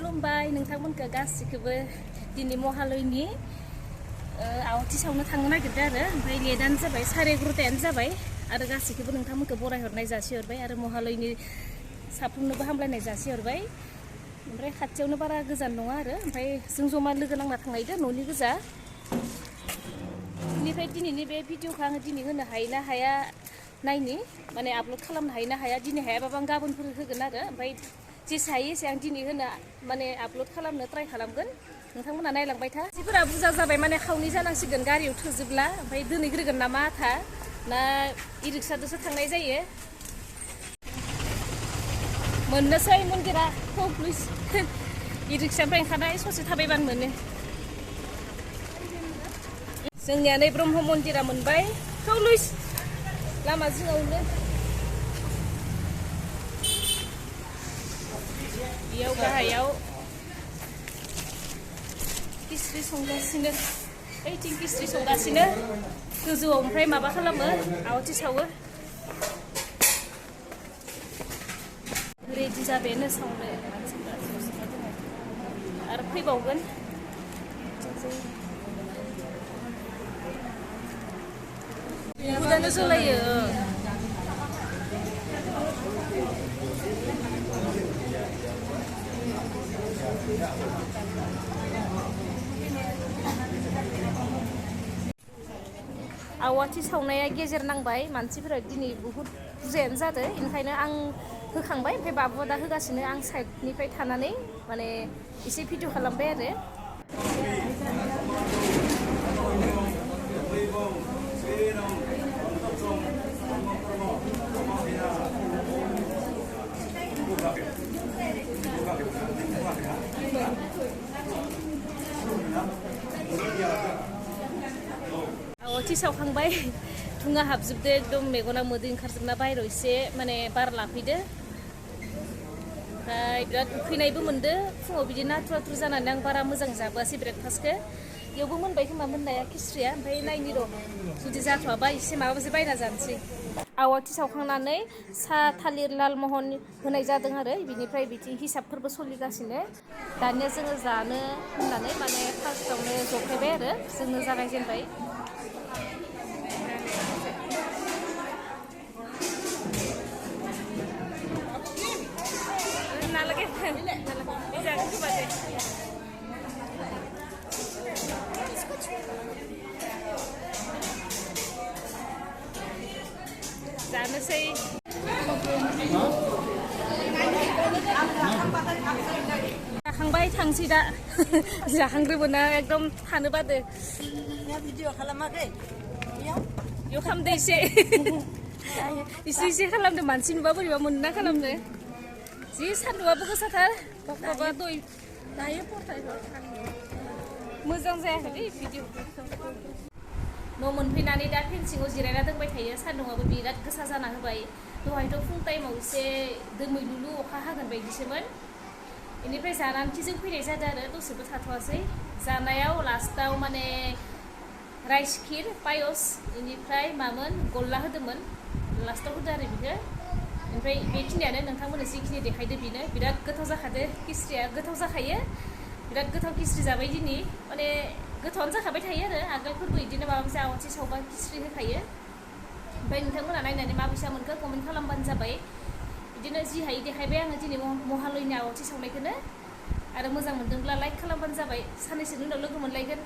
खुलुमबाय नोंथांमोनखौ गासिखौबो दिनै महालयनि आवथि सावनो थांनो नागिरदों आरो ओमफ्राय लेटआनो जाबाय 11:30 जाबाय आरो गासिखौबो नोंथांमोनखौ बरायहरनाय जासिहरबाय आरो महालयनि साफ्रोमनोबो हामलायनाय जासिहरबाय ओमफ्राय खाथियावनो बारा गोजान नङा आरो ओमफ्राय जों जमा लोगो नांना थांनायदो न'नि गोजा बेनिफ्राय दिनैनि बे भिडिअखौ आङो दिनै होनो हायो ना हाया नायनि माने आपल'ड खालामनो हायो ना हाया दिनै हायाबाबो आं गाबोनफोर होगोन आरो ओमफ्राय जेसे हायो एसे आं दिनै होनो माने आपल'ड खालामनो ट्राइ खालामगोन नोंथांमोना नायलांबाय था मानसिफोरा बुरजा जाबाय माने खावनै जानांसिगोन गारियाव थोजोबला ओमफ्राय दोनहैग्रोगोन ना मा आथा ना इ रिक्साजोंसो थांनाय जायो मोननोसै मन्दिरा प्लिज इ रिक्सानिफ्राय ओंखारनाय ससे थाबायबानो मोनो जोंनिया नै ब्रह्म मन्दिरा मोनबाय लुइस लामा जिङावनो बेयाव गाहायाव खिस्रि संगासिनो ओइथिं खिस्रि संगासिनो गोजौआव ओमफ्राय माबा खालामो आवथि सावो रेडि जाबायानो सावनो मानसिफ्रा आरो फैबावगोन बुदानो जलायो आवाथि सावनाया गेजेर नांबाय मानसिफोरा दिनै बुहुत बुरजायानो जादों ओंखायनो आं होखांबाय ओमफ्राय बाबुआ दा होगासिनो आं साइडनिफ्राय थानानै माने एसे भिडिअ खालामबाय आरो आवथि सावखांबाय धुङा हाबजोबदो एकदम मेगना मोदै ओंखारजोबना बाहेरायाव एसे माने बार लाफैदो ओमफ्राय बिराद उखैनायबो मोनदो फुङाव बिदि नाथुर नाथुर जानानै आं बारा मोजां जाबोआसै ब्रेकफास्टखौ बेयावबो मोनबाय खोमा मोननाया खिस्रिया ओमफ्राय नायनि र' जुदि जाथ'वाबा एसे माबा मोनसे बायना जानोसै आवथि सावखांनानै साहा थालिर लालमहन होनाय जादों आरो बिनिफ्राय बिथिं हिसाबफोरबो सोलिगासिनो दानिया जोङो जानो होननानै माने फार्स्टआवनो जफायबाय आरो जोङो जागायजेनबाय जानोसै जाखांबाय थांसै दा जाखांग्रोबोना एकदम थानो बादो भिडिअ खालामाखै बेयाव खालामदो एसे एसे खालामदो मानसि नुबा बोरैबा मोनना खालामदो जि सान्दुंआबो गोसाथार माबा दय दायो मोजां जायाखै भिडिअ न' मोनफैनानै दा फेनसिङाव जिरायना दोंबाय थायो सान्दुंआबो बिराद गोसा जाना होबाय दहायथ' फुं टाइमाव एसे दोमैलुलु अखा हागोन बायदिसोमोन बेनिफ्राय जानानै जों फैनाय जादों आरो दसेबो थाथ'वासै जानायाव लास्टाव माने राइस खिर पायस बेनिफ्राय मामोन गल्ला होदोंमोन लास्टाव होदो आरो बेखौ ओमफ्राय बेखिनियानो नोंथांमोननो जिखिनि देखायदो बेनो बिराद गोथाव जाखादो खिस्रिया गोथाव जाखायो बिराद गोथाव खिस्रि जाबाय दिनै माने गोथावआनो जाखाबाय थायो आरो आगोलफोरबो बिदिनो माबा मोनसे आवथि सावबा खिस्रि होखायो ओमफ्राय नोंथांमोना नायनानै माबायसा मोनखो कमेन्ट खालामबानो जाबाय बिदिनो जि हायो देखायबाय आङो दिनै महालयनि आवथि सावनायखौनो आरो मोजां मोनदोंब्ला लाइक खालामबानो जाबाय साननैसोनि उनाव लोगो मोनलायगोन